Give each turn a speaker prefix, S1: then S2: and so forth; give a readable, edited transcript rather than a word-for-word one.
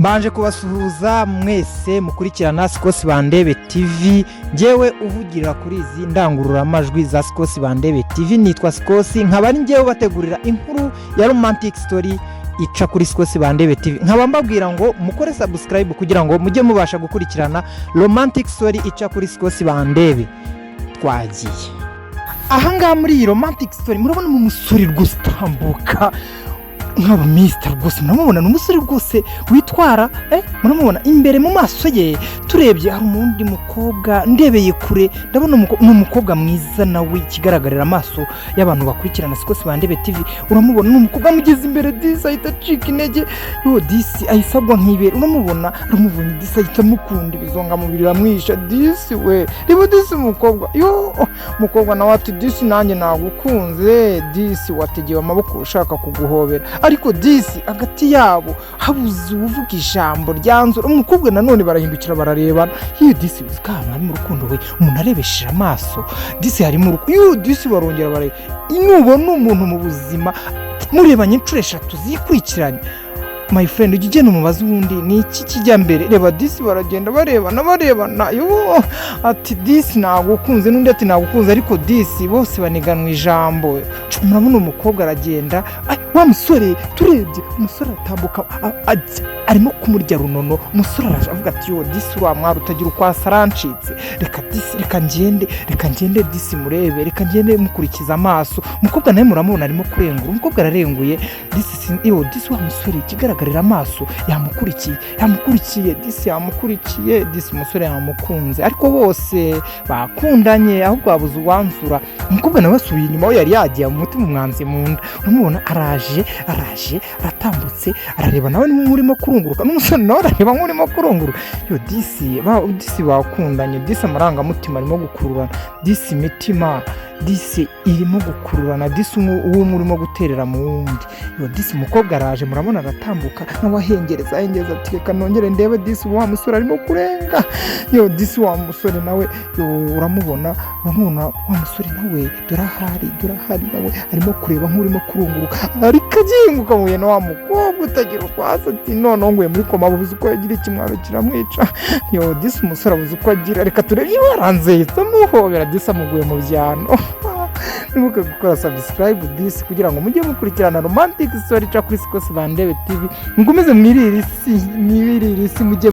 S1: Mbanje kubasuhuza mwese mukurikirana Sikosi Bandebe TV. Ngewe uvugira kuri izi ndangururamajwi za Sikosi Bandebe TV nitwa Sikosi, nkaba ari ngewe ubategurira inkuru ya romantic story ica kuri Sikosi Bandebe TV. Nkaba mbabwira ngo mukore subscribe kugira ngo mujye mubasha gukurikirana romantic story ica kuri Sikosi Bandebe. Twagiye ahangaha muri iyi romantic story, murabona umusore rwose utambuka nk'aba mister rwose. Muramubona, ni umusore rwose witwara, muramubona imbere mu maso ye. Turebye hari undi mukobwa, ndebeye kure ndabona ni umukobwa mwiza nawe, ikigaragarira amaso y'abantu bakurikirana Sikosi Bandebe TV. Uramubona, ni umukobwa, amugeze imbere disi ahita acika intege. Yo, disi ahise agwa nk'ibere. Uramubona, uramubonye, disi ahita amukunda, ibizonga mubiri biramwisha. Disi we, reba disi umukobwa. Yo, umukobwa nawe ati: "Disi nanjye nagukunze." Disi wategewe amaboko ushaka kuguhobera, ariko disi hagati yabo habuze uvuga ijambo ryanzura. Umukobwa nanone barahindukira bararebana. Iyo disi uzi ko ahantu harimo urukundo we, umuntu arebesheje amaso disi harimo urukundo. Iyo disi barongera bareba. Nubona umuntu mu buzima murebanye inshuro eshatu zikurikiranye, my friend, ujya ugenda umubaza ubundi ni iki kijya mbere. Reba disi baragenda barebana barebana. Yo, ati: "Disi nagukunze," n'undi ati: "Nagukunze." Ariko disi bose baniganwa ijambo. Murabona umukobwa aragenda. Ay, wa musore turebye, umusore aratambuka, arimo kumurya runono. Umusore araje avuga ati: "Yo, disi uriya mwari utagira uko asa arancitse. Reka disi, reka ngende, reka ngende disi murebe, reka ngende mukurikiza amaso." Umukobwa nawe muramubona arimo kurengura. Umukobwa ararenguye disi yo, disi wa musore ikigaragarira amaso yamukurikiye, yamukurikiye disi, yamukurikiye disi. Umusore yamukunze, ariko bose bakundanye, ahubwo babuze uwanzura. Umukobwa nawe asubiye inyuma aho yari yagiye mu mutima, umwanzi mu nda. Uramubona araje, araje, aratambutse, arareba nawe nk'urimo kurunguruka, n'umusore nawe arareba nk'urimo kurunguruka. Yo, disi disi bakundanye, disi amarangamutima arimo gukururana, disi imitima disi irimo gukururana, disi umwe urimo guterera mu wundi. Yo, disi umukobwa araje, murabona aratambuka nawe ahengereza, ahengereza, ati: "Reka nongere ndebe." Disi wa musore arimo kurenga. Yo, disi wa musore nawe, yo, uramubona, uramubona wa musore nawe, dore ahari, dore ahari, nawe arimo kureba nk'urimo kurunguruka, ariko agihinguka muhuye na wa mukobwa utagira uko asa, ati: "Noneho nguye muri koma." Abuze uko yagira, ikimwaro kiramwica. Yo, disi umusore abuze uko agira. Reka turebe iyo aranze, yahita amuhobera, disi amuguye mu byano. Nibuke gukora subscribe disi kugira ngo mujye mukurikirana romantic story ica kuri Sikosi Bandebe TV. Mukomeze mwirire isi, mwirire isi mujye.